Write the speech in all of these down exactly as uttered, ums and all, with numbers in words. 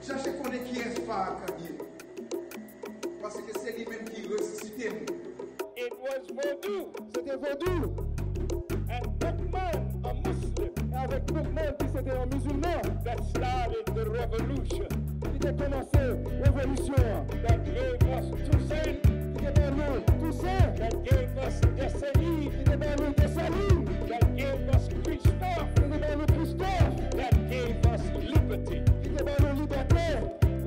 Chache konnen kiyès Farrakhan ye. Paske se li menm ki resisite nou. It was Vodou Se te vodou and Boukman, a Muslim, e avèk Boukman ki se te yon mizilman that started the revolution, ki te kòmanse revolisyon an, that gave us Toussaint, ki te ban nou Tousen, that gave us Dessalines, ki te ban nou Desalin, that gave us Christophe, ki te ban nou Kristòf, that gave us liberty. Ki te ban nou libète.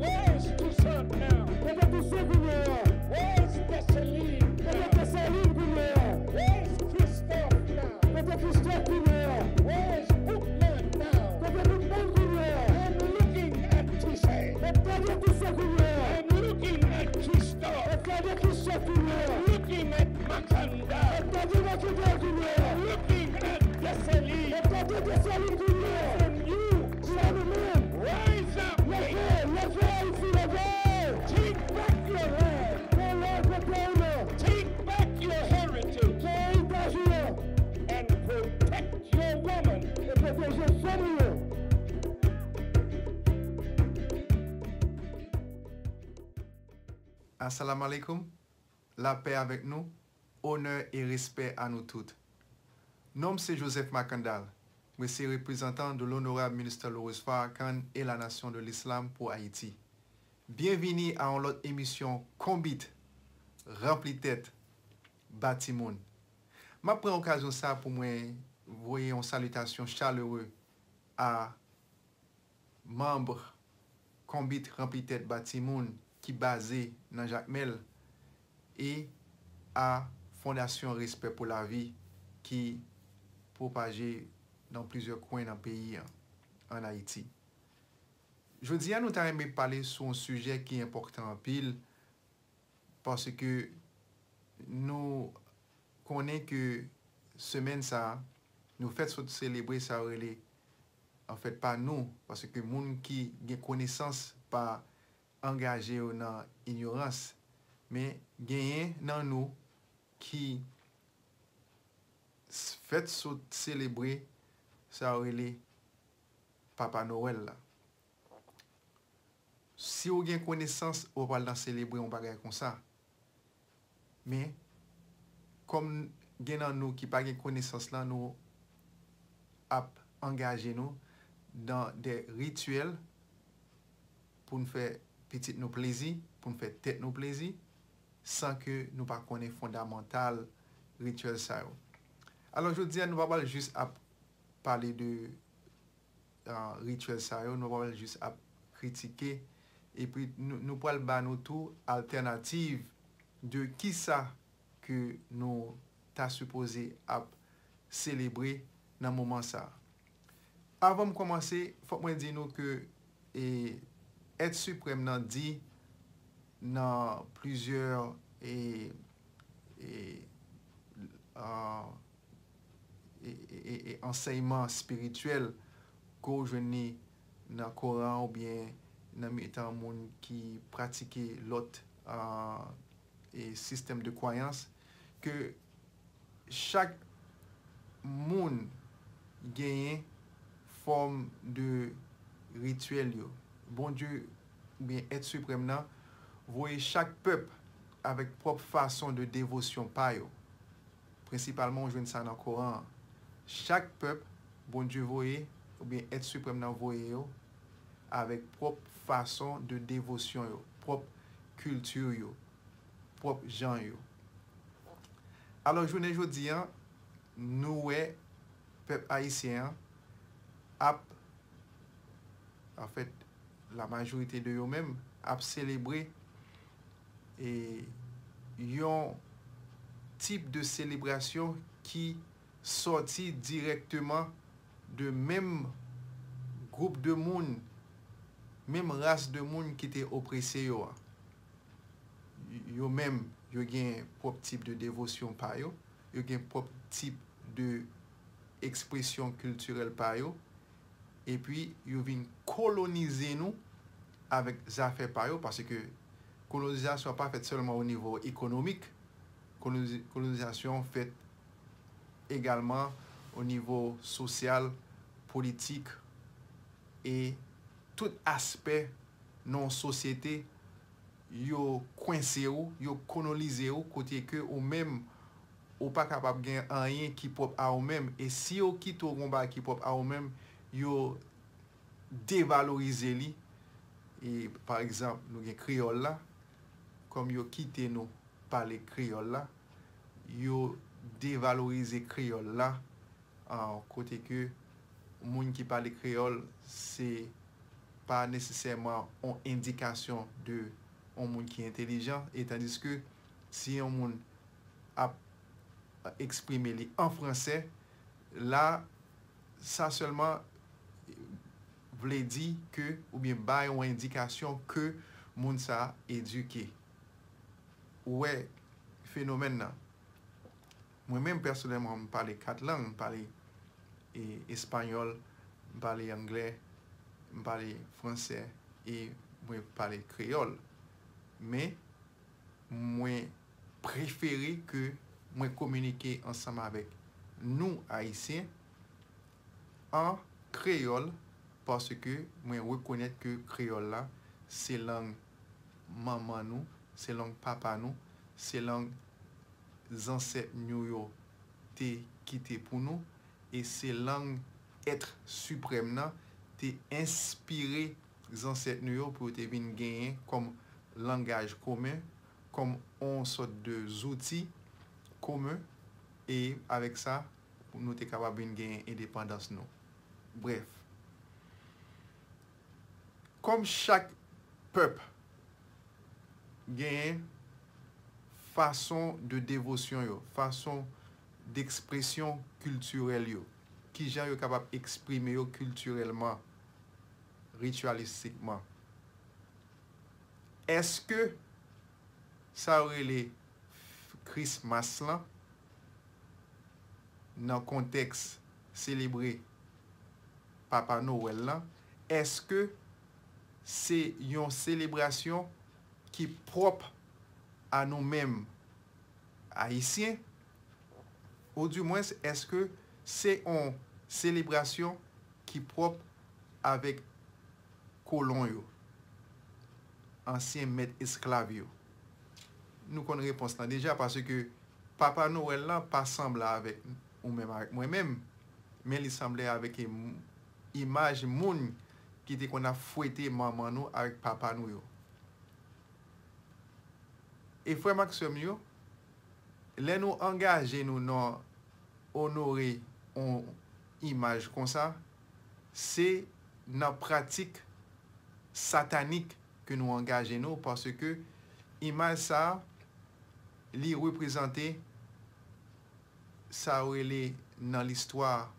Where is Toussaint now? Kote Tousen kounye a? Where is Dessalines Kote now? Desalin kounye a? Where is Christophe now? Kote Kristòf kounye a? Where is Boukman now? Kote Boukman kounye a? I'm looking at Toussaint. M ap gade Tousen kounye a? I'm looking at Christophe. M ap gade Kristòf kounye a? I'm looking at Mackandal. M ap gade Mackandal kounye a? I'm looking at Dessalines. M ap gade Desalin kounye a? And you Pou nou menm, rise up. leve, leve Ayiti, leve! Take back your land. Pran laj pou peyi nou, Take back your heritage pran eritaj nou, and protect your woman. E pwoteje fanm nou. Assalamu alaikum. Lapè avèk nou. Onè e respè a nou tout. Non m se Joseph Mackandal. Mwen se reprezantan de l'honorable minister Louis Farrakhan et la nation de l'islam pour Haïti. Byenvini a yon lòt emisyon Konbit, Ranpli Tèt, Bati Moun. M ap pran okazyon sa pou mwen voye yon salitasyon chalere a manm Konbit Ranpli Tèt, Bati Moun ki baze nan Jakmèl e a Fondasyon Respè pou Lavi ki pwopaje nan plizyè kwen nan peyi an, ann Ayiti. Jodi a nou ta renmen pale sou yon sijè ki enpòtan anpil paske nou konnen ke semèn sa a, nou fèt sot selebre sa yo rele, anfèt pa nou, paske moun ki gen konesans pa angaje yo nan inyorans, men genyen nan nou ki fèt sot selebre sa yo rele Papa Nowèl la. Si w gen konesans, ou pa pral nan selebre yon bagay konsa. Men, kòm gen nan nou ki pa gen konesans lan, nou ap angaje nou nan de rityèl pou n fè pitit nou plezi, pou n fè tèt nou plezi, san ke nou pa konnen fondamantal rityèl sa yo. Alò, jodi a, nou pa pral jis ap pale de rityèl sa yo, nou pa pral jis ap kritike, epi nou pral ba nou tou altènativ de kisa ke nou ta sipoze ap selebre nan moman sa. Avan m kòmanse, fòk mwen di nou ke Èt Siprèm nan di nan plizyè ansèyman espirityèl ke w jwenn li nan Koran oubyen nan mitan moun ki pratike lòt sistèm de kwayans, ke chak moun genyen fòm de rityèl yo. Bondye oubyen Èt Siprèm nan voye chak pèp avèk pwòp fason de devosyon pa yo. Prensipalman, ou jwenn sa nan Koran an. Chak pèp, Bondye voye, oubyen Èt Siprèm nan voye yo avèk pwòp fason de devosyon yo, pwòp kilti yo, pwòp jan yo. Alò, jounen jodi a, nou wè pèp ayisyen an ap, anfèt, la majorite de yo menm, ap selebre yon tip de selebrasyon ki sòti dirèkteman de menm gwoup de moun, menm ras de moun ki te oprese yo a. Yo menm, yo gen pwòp tip de devosyon pa yo, yo gen pwòp tip de ekspresyon kiltirèl pa yo, epi yo vin kolonize nou avèk zafè pa yo, paske kolonizasyon an pa fèt sèlman o nivo ekonomik, koloniz-, kolonizasyon an fèt egalman o nivo sosyal, politik, e tout aspè nan yon sosyete, yo kwense w, yo kolonize w, kote ke ou menm, ou pa kapab gen anyen ki pwòp a ou menm. E si yo kite w gon bagay ki pwòp a ou menm, yo devalorize li. E, pa egzanp, nou gen kreyòl la, kòm yo kite nou pale kreyòl la, yo devalorize kreyòl la, ah, kote ke moun ki pale kreyòl, se pa nesesèman yon endikasyon de yon moun ki entelijan, e tandiske si yon moun ap eksprime li an fransè, la, sa sèlman vle di ke, oubyen bay yon endikasyon ke moun sa a edike. Ou wè fenomèn nan. Mwen menm, pèsonèlman, m pale kat lang, m pale, e, espanyòl, m pale anglè, m pale fransè, e mwen pale kreyòl. Men, mwen prefere ke mwen kominike ansanm avèk nou, Ayisyen, an kreyòl, paske mwen rekonèt ke kreyòl la, se lang manman nou, se lang papa nou, se lang zansèt nou yo te kite pou nou, e se lang Èt Siprèm nan te enspire zansèt nou yo pou yo te vin genyen kòm langaj komen, kòm yon sòt de zouti komen, e avèk sa, nou te kapab vin genyen endepandans nou. Brèf, kòm chak pèp genyen fason de devosyon yo, fason dekspresyon kiltirèl yo, kijan yo kapab eksprime yo kiltirèlman, rityalistikman. Èske sa yo rele Christmas lan, nan kontèks selebre Papa Nowèl lan, èske se yon selebrasyon ki pwòp a nou menm Ayisyen? Oudimwens, èske se yon selebrasyon ki pwòp avèk kolon yo, ansyen mèt esklav yo? Nou konn repons lan deja, paske Papa Nowèl lan pa sanble avèk ou menm, avèk mwen menm, men li sanble avèk im-, imaj moun ki te konn ap fwete manman nou avèk papa nou yo. E frè m ak sè m yo, lè nou angaje nou nan onore yon imaj konsa, se nan pratik satanik ke nou angaje nou, paske imaj sa a, li reprezante sa yo rele nan listwa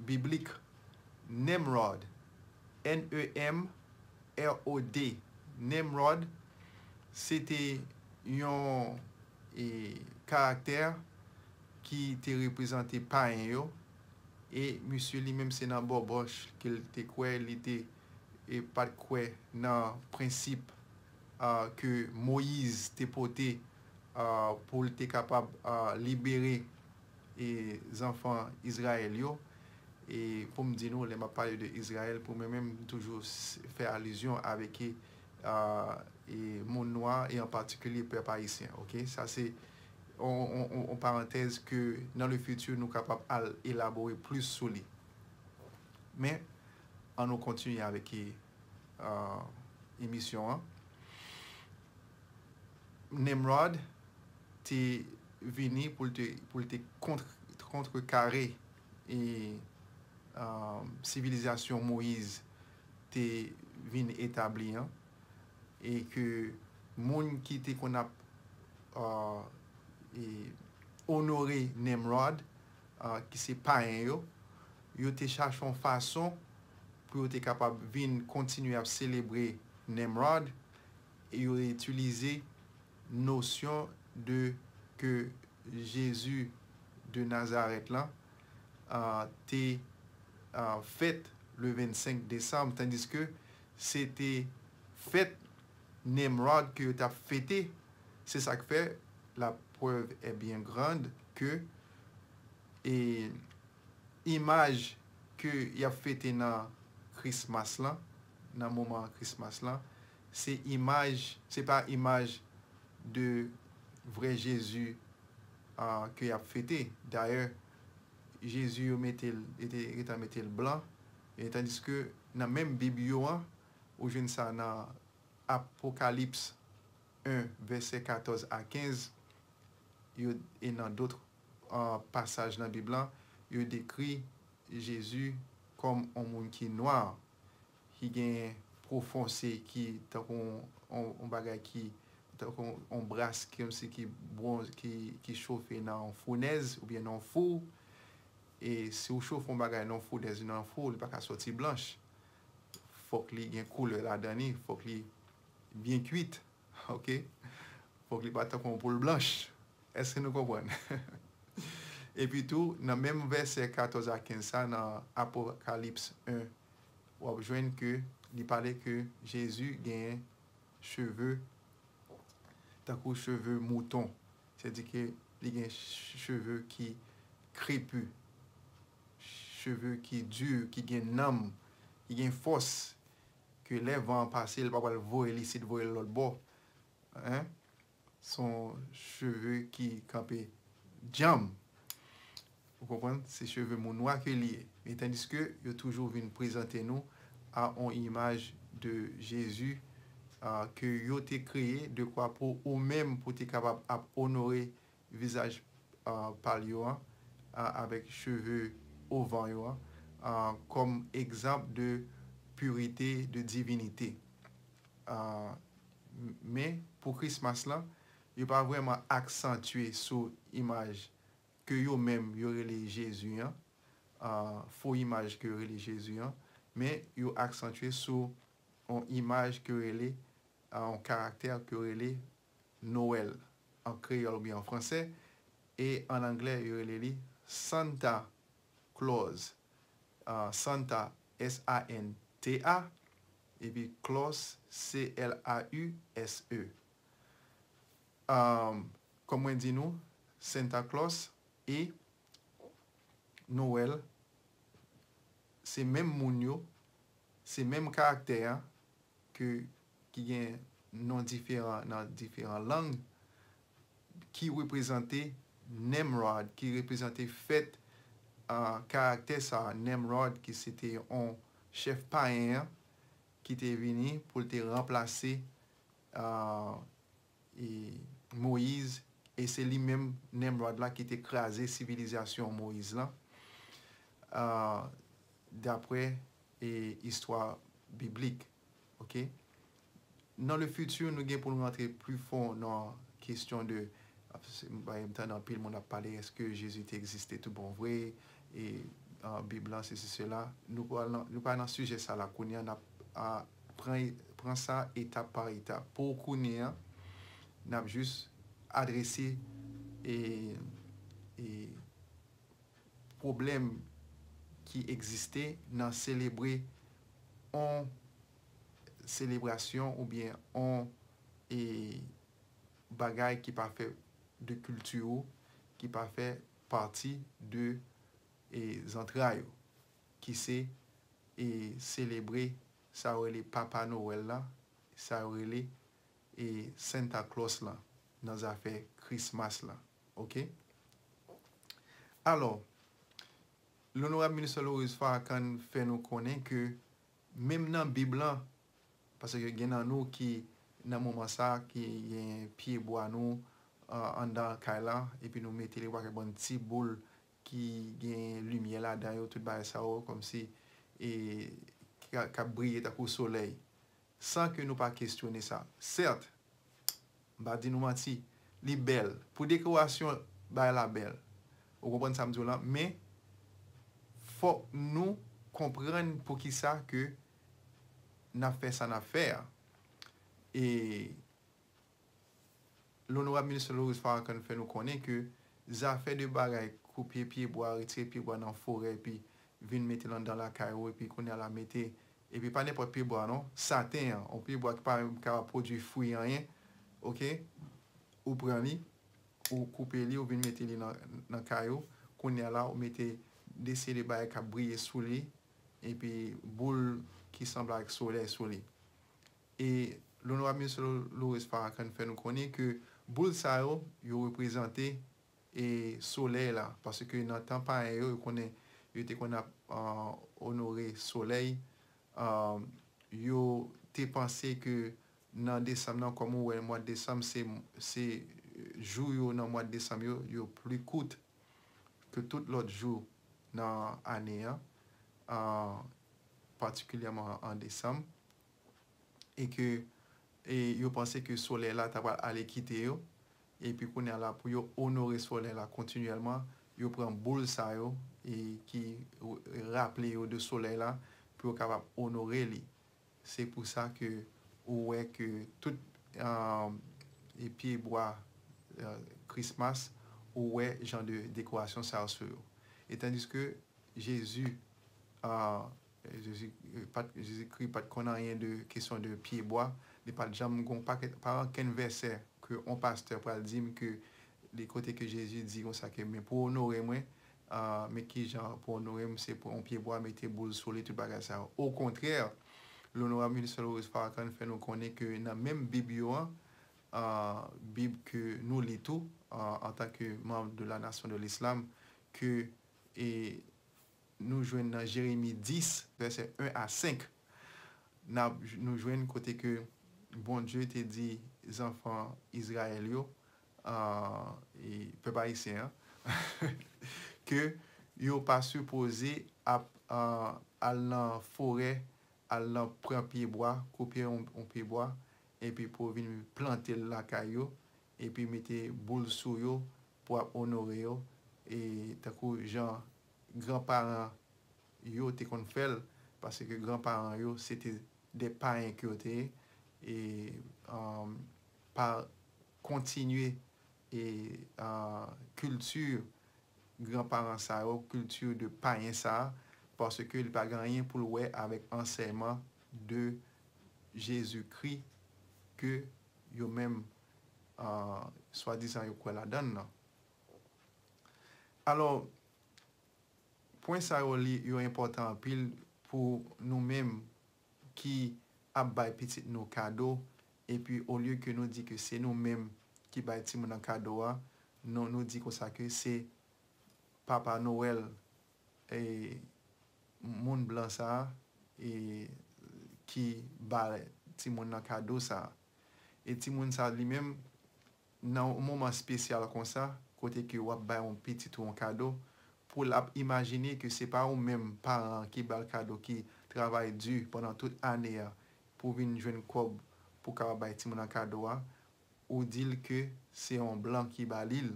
biblik Nemrod, N E M R O D. Nemrod, se te yon, e, karaktè ki te reprezante payen yo, e misye li menm se nan bòbòch ke l te kwè, li te, e, pa t kwè nan prensip, a, ke Moyiz te pote, a, pou l te kapab, a, libere, e, zanfan Izrayèl yo. E pou m di nou, lè m ap pale de Izrayèl, pou mwen menm, m toujou s-, fè alizyon avèk, e, a, e, moun nwa, e an patikilye pèp ayisyen, oke? Sa se on, on, on, on parantèz ke nan le futur nou kapab al elabore plis sou li. Men, ann nou kontinye avèk, e, a, emisyon an. Nemrod te vini pou l te, pou l te kont-, kontrekare, e, a, sivilizasyon Moyiz te vin etabli an, e ke moun ki te konn ap, a, e, onore Nemrod, a, ki se payen yo, yo te chache yon fason pou yo te kapab vin kontinye ap selebre Nemrod, e yo itilize nosyon de ke Jezi de Nazarèt lan, a, te, a, fèt le vennsenk desanm, tandiske se te fèt Nemrod ke yo t ap fete. Se sa k fè, la preuve est bien grande ke, e, imaj ke y ap fete nan Christmas lan, nan moman Christmas lan, se imaj, se pa imaj de vrè Jezi, ah, ke y ap fete. Dayè, Jezi yo mete l, ete, gentan mete l blan. E tandiske nan menm Bib yo an, ou jwenn sa nan Apokalips en, vèsè katòz a kenz, yo, e nan dòt, ah, pasaj nan Bib lan, yo dekri Jezi kòm yon moun ki nwa, ki gen po fonse, ki tankou yon, yon bagay ki, tankou yon bras ki kòmsi ki bwonz, ki, ki chofe nan yon founèz oubyen nan yon fou. E si w chofe yon bagay nan yon founèz, nan yon fou, li pa ka sòti blanch. Fòk li gen koulè ladan li, fòk li byen kwit, oke? Fòk li pa tankou yon poul blanch. Èske nou konprann? Epi tou, nan menm vèsè katòz a kenz sa, nan Apokalips en, w ap jwenn ke li pale ke Jezi genyen cheve tankou cheve mouton. Sètadi ke li gen ch-, cheve ki krepi, cheve ki di, ki gen nanm, ki gen fòs, ke lè van an pase, li pa pral voye l isit, voye l lòt bò. Hein? Se yon cheve ki kanpe djanm. Ou konprann? Se cheve moun nwa ke li ye. Men tandiske yo toujou vin prezante nou a yon imaj de Jezi, ah, ke yo te kreye dekwa pou ou menm, pou te kapab ap onore vizaj, ah, pa l yo an, ah, avèk cheve ovan yo an, ah, kòm egzanp de pirite, de divinite. Ah, m-, men pou Christmas lan, yo pa vrèman aksantye sou imaj ke yo menm yo rele Jezi an, ah, fo imaj ke yo rele Jezi an, men yo aksantye sou yon imaj ke yo rele, ah, yon karaktè ke yo rele Noël an kreyòl oubyen an fransè, e an anglè, yo rele li Santa Claus. Ah, Santa, S A N T A, epi Claus, C L A U S E. Ah, kòm mwen di nou, Santa Claus e Noël, se menm moun yo, se menm karaktè a, ke, ki gen non diferan nan diferan lang, ki reprezante Nimrod, ki reprezante fèt, ah, karaktè sa, Nimrod, ki se te yon chèf payen an, ki te vini pou l te ranplase, ah, e, Moyiz, e se li menm, Nimrod la, ki te kraze sivilizasyon Moyiz lan, ah, daprè, e, istwa biblik. Oke? Nan le futur, nou gen pou nou rantre pli fon nan kesyon de, m tande anpil moun ap pale, èske Jezi te egziste tout bon vre, e, ah, Bib lan, sesi, sela. Nou pa nan, nou pa nan sijè sa la kounye a, n ap, ah, pran, pran sa etap pa etap. Pou kounye a, n ap jis adrese, e, e, pwoblèm ki egziste nan selebre yon selebrasyon oubyen yon, e, bagay ki pa fè de kilti ou, ki pa fè pati de, e, zantray ou, ki se, e, selebre sa yo rele Papa Nowèl la, sa yo rele, e, Santa Claus lan, nan zafè Christmas lan. Oke? Alò, Onorab Minis Loris Farrakhan fè nou konnen ke menm nan Bib lan, paske gen nan nou ki nan moman sa, ki gen pye bwa nou, ah, anndan kay la, epi nou mete li, ou pa wè bann ti boul ki gen limyè ladan yo, tout bagay sa yo, kòmsi, e, k ap, k ap briye tankou solèy, san ke nou pa kesyone sa. Sèt, m pa di nou manti, li bèl. Pou dekorasyon, bagay la bèl. Ou konprann sa m di w lan? Men, fòk nou konprann poukisa ke n ap fè sa n ap fè a. E Onorab Minis Loris Farrakhan fè nou konnen ke zafè de bagay koupe pye bwa, retire pye bwa nan forè, epi vin mete l anndan lakay ou, epi kounye a la mete, epi pa nenpòt pye bwa non, saten an, yon pye bwa ki pa menm kapab pwodui fwi anyen, oke? Ou pran li, ou koupe li, ou vin mete li nan, nan kay ou, kounye a la, ou mete de seri de bagay k ap briye sou li, epi boul ki sanble ak solèy sou li. E Lonorab Michel Louis Farrakhan fè nou konnen ke boul sa yo, yo reprezante e solèy la, paske nan tan payen yo, yo konnen, yo te konn ap uh, onore solèy. Uh, yo te panse ke nan desanm nan, kòm ou wè, mwa desanm, se, se jou yo nan mwa desanm yo, yo pli kout ke tout lòt jou nan ane an, uh, patikilyèman an desanm, e ke e yo panse ke solèy la ta pral ale kite yo. Epi kounye a la, pou yo onore solèy la kontinyèlman, yo pran boul sa yo e ki raple yo de solèy la pou yo kapab onore li. Se pou sa ke ou wè ke tout uh, e pye bwa uh, Christmas, ou wè jan de dekorasyon sa yo sou yo. E tandiske Jezi, uh, Jezi pa t, Jezikri pa t konn anyen de kesyon de pye bwa. Li pa t janm gon pakèt, pa ankenn vèsè ke on pastè pral di m ke li kote ke Jezi di konsa ke men pou onore mwen, uh, men ki jan pou onore m, se pou on pye bwa, mete boul sou li, tout bagay sa yo. Okontrè, Lonorab Michel Louis Farrakhan fè nou konnen ke nan menm Bib yo an, uh, Bib ke nou li tou, uh, antanke manm de la Nation de l'Islam, ke e nou jwenn nan Jeremi dis, vèsè en a senk, n ap, nou jwenn kote ke Bondye te di zanfan Izrayèl yo, uh, e pèp ayisyen an, ke yo pa sipoze ap uh, al nan forè, al nan pran pye bwa, koupe yon, yon pye bwa, epi pou vin plante l lakay yo, epi mete boul sou yo pou ap onore yo, e tankou jan granparan yo te konn fè l, paske granparan yo se te de payen ke yo te ye, e um, pa kontinye e uh, kilti granparan sa yo, kilti de payen sa a, paske li pa gen anyen pou l wè avèk ansèyman de Jezikri ke yo menm uh, swadizan yo kwè ladan l nan. Alò, pwen sa yo li yo enpòtan anpil pou nou menm ki ap bay pitit nou kado, epi olye ke nou di ke se nou menm ki bay timoun nan kado a, non, nou di konsa ke se Papa Nowèl e moun blan sa a e ki ba timoun nan kado sa a. E timoun sa li menm, nan yon moman espesyal konsa, kote ke w ap bay yon pitit ou yon kado, pou l ap imajine ke se pa ou menm paran an ki ba l kado, ki travay di pandan tout ane a pou vin jwenn kòb pou kapab bay timoun nan kado a, ou di l ke se yon blan ki ba li l.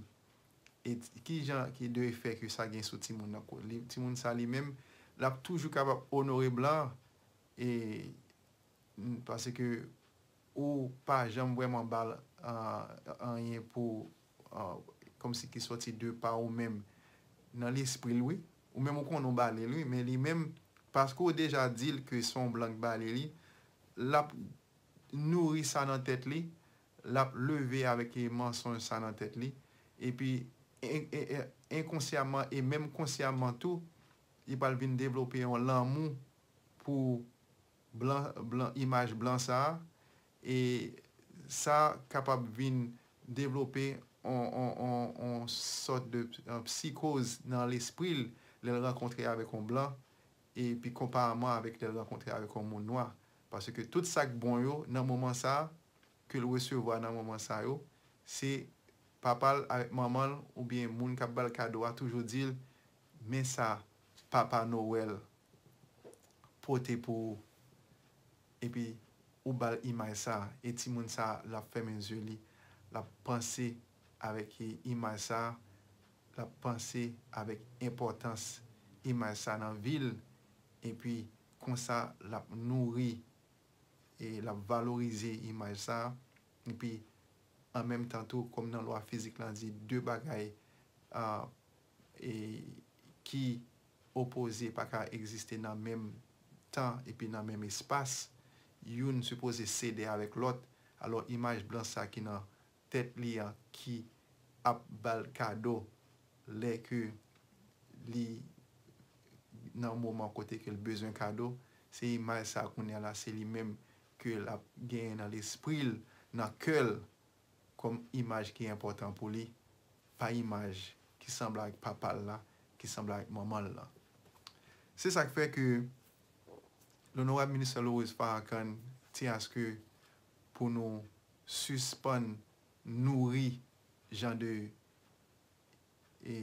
E ki jan ki de efè ke sa gen sou timoun nan? Timoun sa li menm, l ap toujou kapab onore blan an, e paske ou pa janm vrèman ba l anyen pou kòmsi ki sòti de pa ou menm nan lespri l, wi. Ou menm ou konnen w ba li l, wi, men li menm, paske w deja di l ke se yon blan k ba li li, l ap nouri sa nan tèt li, l ap leve avèk mansonj sa nan tèt li, epi enkonsyaman e menm konsyaman tou, li pral vin devlope yon lanmou pou blan, blan, imaj blan sa a, e sa kapab vin devlope on, on, on, on sòt de uh, psikoz nan lespri l lè l rankontre avèk on blan, epi konpareman avèk lè l rankontre avèk on moun nwa. Paske tout sa k bon yo nan moman sa a, ke l resevwa nan moman sa yo, se papa l avèk manman l oubyen moun k ap ba l kado a toujou di l, men sa Papa Nowèl pote pou ou. Epi ou ba l imaj sa a, e timoun sa a, l ap fèmen zye li, l ap panse avèk imaj sa a, l ap panse avèk enpòtans imaj sa a nan vi l, epi konsa l ap nouri e l ap valorize imaj sa a. Epi an menm tan tou, kòm nan lwa fizik lan di, de bagay uh, e, ki opoze pa ka egziste nan menm tan epi nan menm espas, youn sipoze sede avèk lòt. Alò imaj blan sa ki nan tèt li an ki ap ba l kado lè ke li nan moman kote ke l bezwen kado, se imaj sa kounye a la, se li menm ke l ap genyen nan lespri l, nan kè l, kòm imaj ki enpòtan pou li, pa imaj ki sanble ak papa l la, ki sanble ak manman l lan. Se sa k fè ke Onorab Ministè Laurence Farrakhan te aske pou nou sispann nouri jan de e,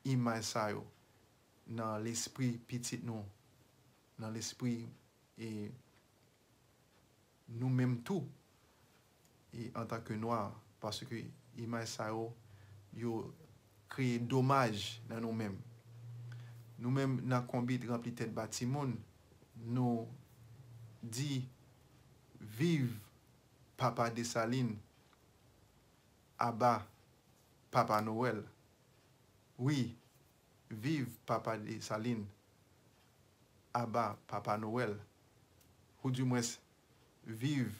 imaj sa yo nan lespri pitit nou, nan lespri e, nou menm tou, e, antanke nwa, paske imaj sa yo, yo kreye domaj nan nou menm. Nou menm nan konbit ranpli tèt ba timoun, nou di viv Papa Desalin, aba Papa Nowèl. Wi, viv Papa Desalin, aba Papa Nowèl. Ou dimwens, viv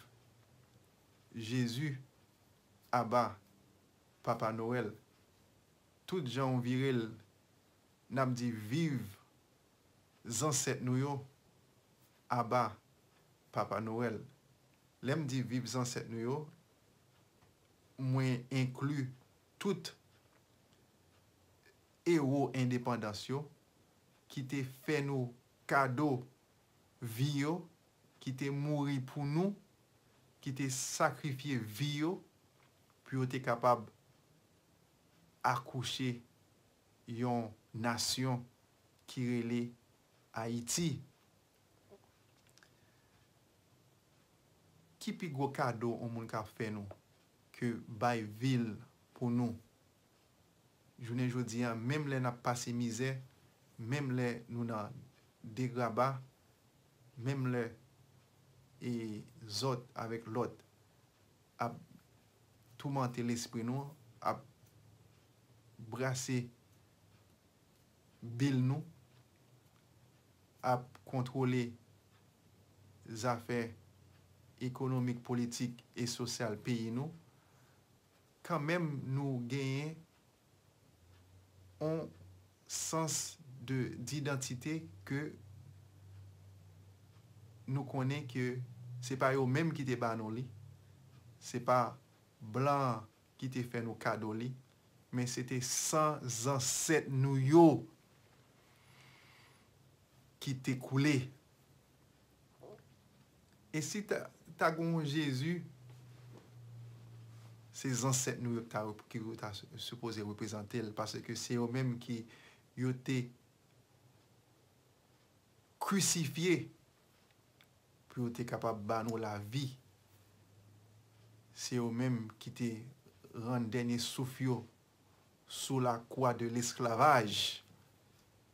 Jezi, aba Papa Nowèl. Tout jan w vire l, n ap di viv zansèt nou yo, aba Papa Nowèl. Lè m di viv zansèt nou yo, mwen enkli tout ewo endepandans yo ki te fè nou kado vi yo, ki te mouri pou nou, ki te sakrifye vi yo pou yo te kapab akouche yon nasyon ki rele Ayiti. Ki pi gwo kado yon moun ka fè nou ke bay vi l pou nou? Jounen jodi a, menm lè n ap pase mizè, menm lè nou nan degraba, menm lè e zòt avèk lòt ap toumante lespri nou, ap brase bil nou, ap kontwole zafè ekonomik, politik e sosyal peyi nou, kanmenm nou genyen yon sans de, didantite ke nou konnen ke se pa yo menm ki te ba nou li, se pa blan an ki te fè nou kado li, men se te san zansèt nou yo ki te koule. E si ta, ta gen yon Jezi, se zansèt nou yo ki ta, ki yo ta sipoze reprezante l, paske se yo menm ki yo te krisifye pou yo te kapab ba nou lavi. Se yo menm ki te rann dènye souf yo sou la kwa de lesklavaj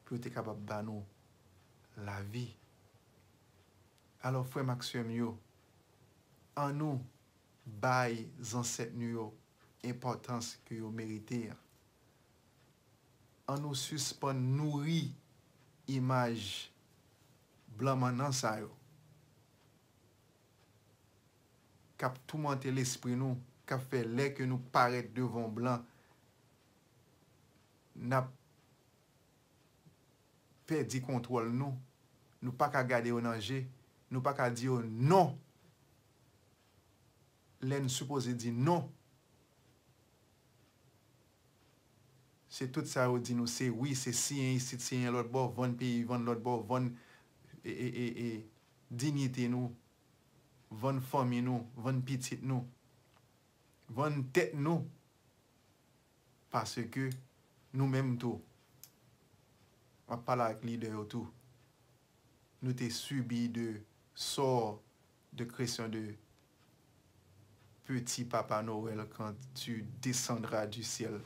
pou yo te kapab ba nou lavi. Alò, frè m ak sè m yo, annou bay zansèt nou yo enpòtans ke yo merite an. Annou sispann nouri imaj blan mannan sa yo k ap toumante lespri nou, k ap fè lè ke nou parèt devan blan, n ap pèdi kontwòl nou. Nou pa ka gade yo nan je. Nou pa ka di yo non lè n sipoze di non. Se tout sa yo di nou se wi, se siyen isit, siyen lòt bò, vann peyi, vann lòt bò, vann e, e, e, e, diyite nou, vann fanmi nou, vann pitit nou, vann tèt nou. Paske nou menm tou, m ap pale ak lidè yo tou, nou te sibi de sò de creation de petit Papa Noël quand tu descendras du ciel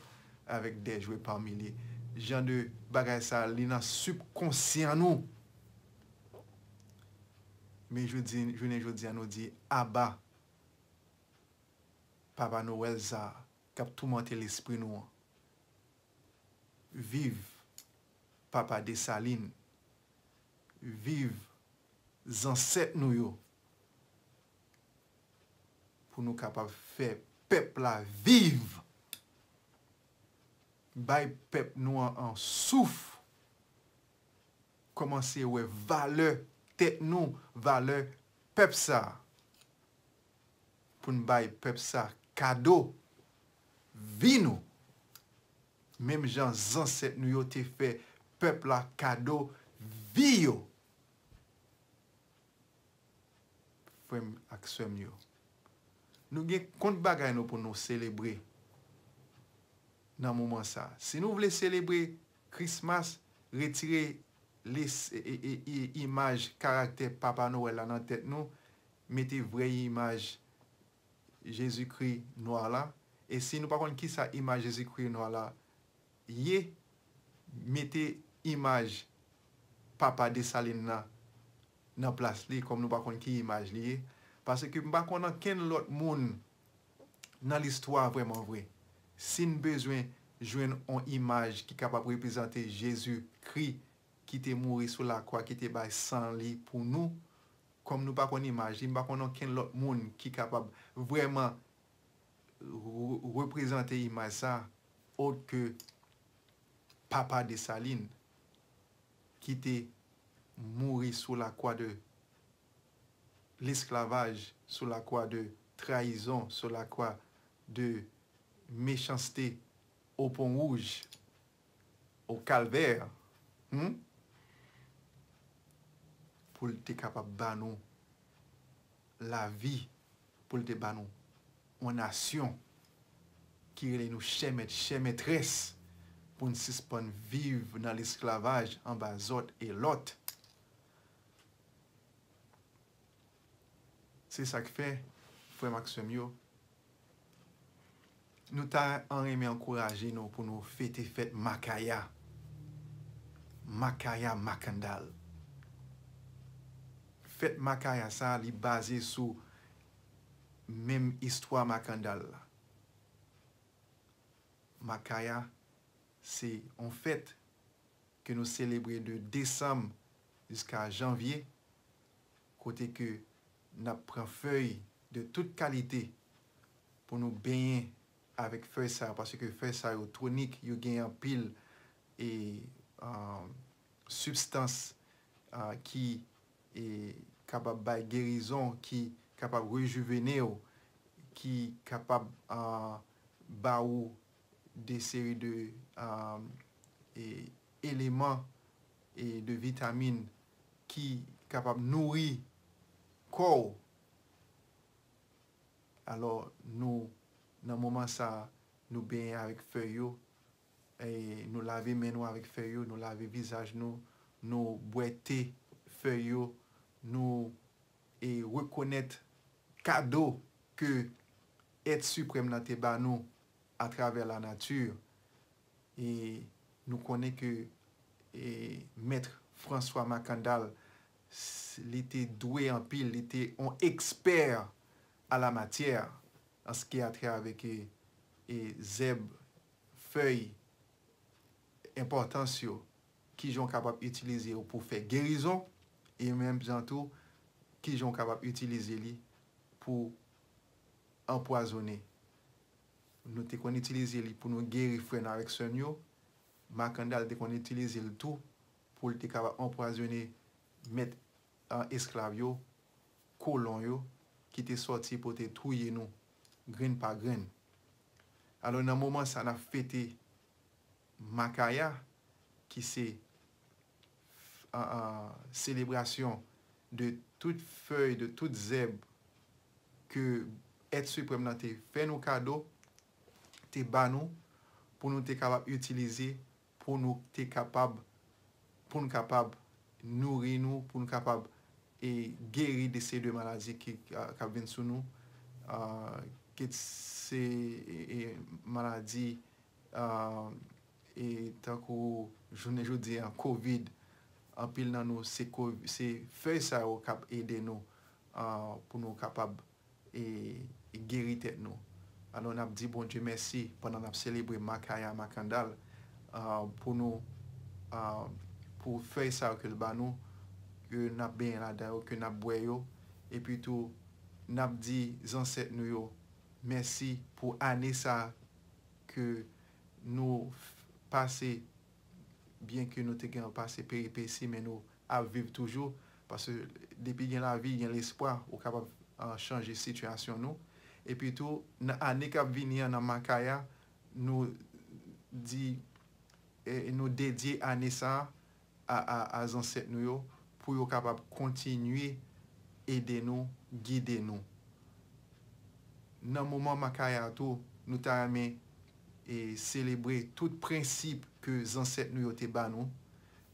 avec des jouets par milliers. Jan de bagay sa, li nan sibkonsyan nou. Men jodi, jounen jodi a, nou di, aba Papa Nowèl sa k ap toumante lespri nou an. Viv Papa Desalin. Viv zansèt nou yo. Pou nou kapab fè pèp la viv. Bay pèp nou an, an souf. Kòmanse wè valè tèt nou, valè pèp sa a. pou n bay pèp sa kado vi nou. Menm jan zansèt nou yo te fè pèp la kado vi yo. Frè m ak sè m yo, nou gen kont bagay nou pou nou selebre nan moman sa. Si nou vle selebre Christmas, retire les, e, e, e, e, imaj karaktè Papa Nowèl la nan tèt nou, mete vrè imaj Jezikri nwa la. E si nou pa konn kisa imaj Jezikri nwa la ye, mete imaj Papa Desalin nan nan plas li, kòm nou pa konn ki imaj li ye. Paske m pa konn ankenn lòt moun nan listwa vrèman vre. Si n bezwen jwenn yon imaj ki kapab reprezante Jezikri ki te mouri sou lakwa, ki te bay san li pou nou, kòm nou pa konn imaj li, m pa konn ankenn lòt moun ki kapab vrèman re-, reprezante imaj sa, ot ke Papa Desalin, ki te mouri sou lakwa de lesklavaj, sou lakwa de trayizon, sou lakwa de mechanste, o Pon Wouj, o Kalvè, hmm? Pou l te kapab ba nou lavi, pou l te ba nou yon nasyon ki rele nou chè mèt, chè mètrès, pou n sispann viv nan lesklavaj anba zòt e lòt. Se sa k fè, frè m ak sè m yo, nou ta renmen ankouraje nou pou nou fete fèt Makaya. Makaya Makandal. Fèt Makaya sa, li baze sou menm istwa Makandal la. Makaya, se yon fèt ke nou selebre de desanm jiska janvye, kote ke n ap pran fèy de tout kalite pou nou benyen avèk fèy sa yo, paske fèy sa yo tonik, yo gen anpil e, ah, sibstans, ah, ki e, kapab bay gerizon, ki kapab rejivene w, ki kapab, ah, ba ou de seri de, ah, e, eleman e de vitamin ki kapab nouri kò w. Alò, nou, nan moman sa a, nou benyen avèk fèy yo, e nou lave men nou avèk fèy yo, nou lave vizaj nou, nou bwè te fèy yo, nou, e, rekonèt kado ke Èt Siprèm nan te ba nou atravè lanati. E nou konnen ke, e, Mèt François Makandal, s-, li te dwe anpil, li te yon ekspè a la matyè, an se ki a trè avèk, e, e, zèb, fèy, enpòtans yo, kijan w kapab itilize yo pou fè gerizon, e menm jan tou, kijan w kapab itilize li pou anpwazonnen. Nou te konn itilize li pou nou geri frè n avèk sè n yo. Makandal te konn itilize l tou pou l te kapab anpwazonnen mèt, ah, esklav yo, kolon yo, ki te sòti pou te touye nou, grenn pa grenn. Alò, nan moman sa, n ap fete Makaya, ki se, ah, ah, selebrasyon de tout fèy, de tout zèb ke Èt Siprèm nan te fè nou kado, te ba nou, pou nou te kapab itilize, pou nou te kapab, pou nou kapab nouri nou, pou nou kapab, e, geri de seri de maladi ki, k ap vin sou nou, ah, kit se, e, e, maladi, ah, e, tankou jounen jodi a, kovid, anpil nan nou, se ko-, se fèy sa yo k ap ede nou, ah, pou nou kapab, e, e geri tèt nou. Alò, n ap di Bondye mèsi pandan n ap selebre Makaya Makandal, ah, pou nou, ah, pou fèy sa yo ke l ba nou, ke n ap benyen ladan yo, ke n ap bwè yo, epi tou, n ap di zansèt nou yo mèsi pou ane sa ke nou f-, pase, byen ke nou te gen pase peripesi, men nou ap viv toujou, paske depi gen lavi, gen lespwa, ou kapab, ah, chanje sitiyasyon nou. Epi tou, nan ane k ap vini an nan Makaya, nou di, e, nou dedye ane sa a, a, a zansèt nou yo, pou yo kapab kontinye ede nou, gide nou. Nan moman Makaya tou, nou ta renmen, e, selebre tout prensip ke zansèt nou yo te ba nou,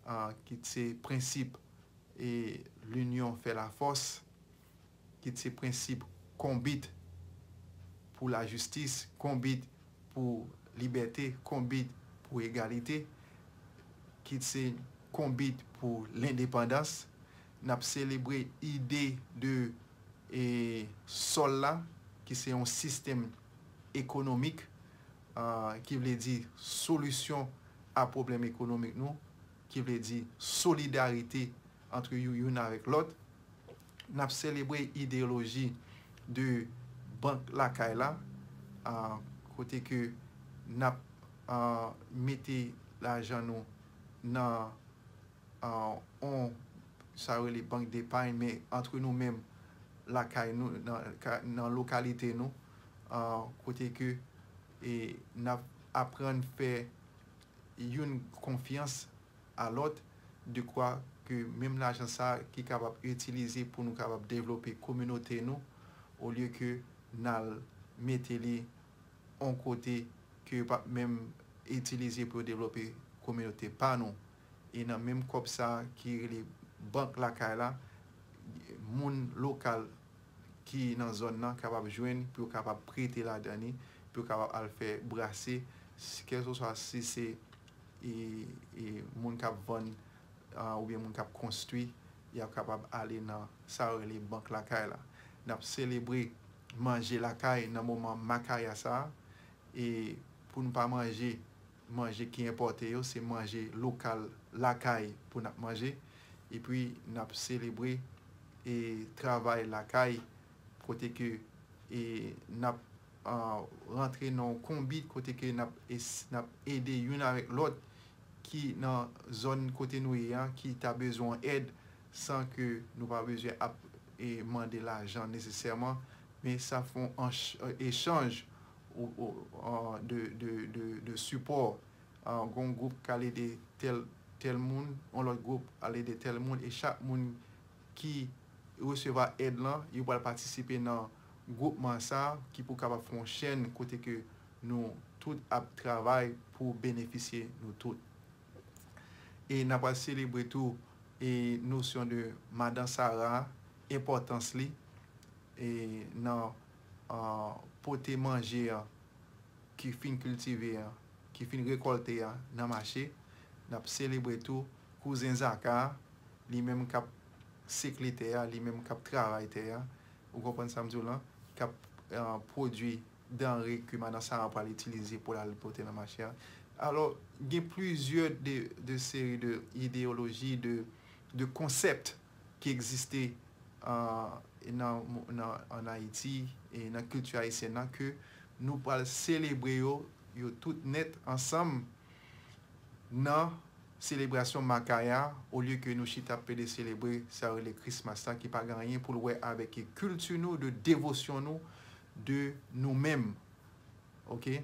a, ki se prensip, e, l'union fait la force, ki se prensip konbit pou lajistis, konbit pou libète, konbit pou egalite, ki se konbit pou lendepandans. N ap selebre ide de, e, sòl la, ki se yon sistèm ekonomik, a, ki vle di solisyon a pwoblèm ekonomik nou, ki vle di solidarite ant yo, youn avèk lòt. N ap selebre ideyoloji de bank lakay la, a, kote ke n ap, a, mete lajan nou nan, a, on, sa yo rele bank depay, men antre nou menm, lakay nou, nan, ka, nan lokalite nou, a, kote ke, e, n ap aprann fè youn konfyans a lòt, dekwa ke menm lajan sa a ki kapab itilize pou nou kapab devlope kominote nou, olye ke n al mete li on kote ke yo p ap menm itilize pou yo devlope kominote pa nou. E nan menm kòb sa a ki rele bank lakay la, moun lokal ki nan zòn nan kapab jwenn, pou yo kapab prete ladan li, pou yo kapab al fè brase, s-, kèlkeswa si se, e, e, moun k ap vann, a, oubyen moun k ap konstwi, y ap kapab ale nan sa yo rele bank lakay la. N ap selebre manje lakay nan moman Makaya sa a, e pou n pa manje manje ki enpòte yo, se manje lokal lakay pou n ap manje. Epi, n ap selebre, e, travay lakay, kote ke, e, n ap, a, rantre nan yon konbit, kote ke n ap es-, n ap ede youn avèk lòt ki nan zòn kote nou ye a, ki ta bezwen èd, san ke nou pa bezwen ap, e, mande lajan nesesèman, men sa fè yon anch-, e, echanj ou, ou, a, de, de, de, de sipò. A, gon gwoup k al ede tèl, tèl moun, yon lòt gwoup al ede tèl moun, e chak moun ki resevwa èd lan, yo pral patisipe nan gwoupman sa a, ki pou kapab fè yon chèn kote ke nou tout ap travay pou benefisye nou tout. E n ap pral selebre tou, e, nosyon de Madan Sara, enpòtans li, e, nan, a, pote manje an ki fin kiltive an, ki fin rekòlte a nan mache. N ap selebre tou kouzen Zaka, li menm k ap sekle tè a, li menm k ap travay tè a. Ou konprann sa m di w lan? K ap, a, pwodui danre ke Madan Sara pral itilize pou l al pote nan mache a. Alò, gen plizyè de, de seri de ideyoloji, de, de konsèp ki egziste, a, nan, nan, ann Ayiti e nan kilti ayisyèn nan ke nou pral selebre yo, yo tout nèt ansanm nan selebrasyon Makaya, olye ke nou chita ap pede selebre sa yo rele Christmas la, ki pa gen anyen pou l wè avèk kilti nou, de devosyon nou, de nou menm. Oke?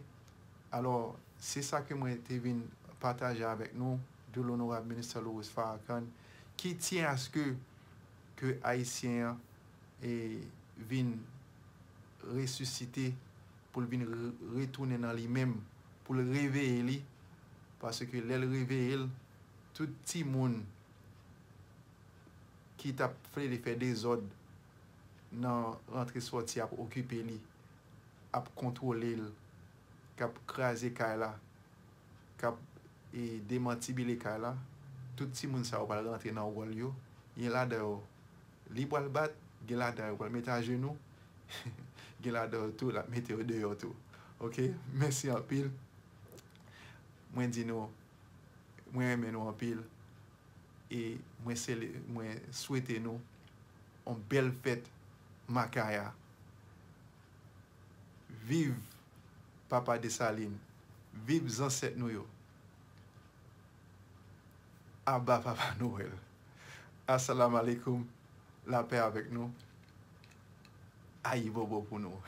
Alò, se sa ke mwen te vin pataje avèk nou, de l'honorable minister Louis Farrakhan, ki tyen aske ke Ayisyen an, e, vin resisite, pou l vin re-, retounen nan li menm, pou l reveye li, paske lè l reveye l, tout timoun ki t ap vle fè dezòd nan rantre sòti ap okipe li, ap kontwole l, k ap kraze kay la, k ap, e, demantibile kay la, tout timoun sa yo pral rantre nan wòl yo. Gen ladan yo, li pral bat, gen ladan yo pral mete ajenou, gen ladan yo tou, l ap mete yo deyò tou. Oke? Mèsi anpil. Mwen di nou, mwen renmen nou anpil. E mwen sele-, mwen swete nou yon bèl fèt Makaya. Viv Papa Desalin! Viv zansèt nou yo! Aba Papa Nwèl! Asalaamu aleykum! Lapè avèk nou! Ayibobo pou nou!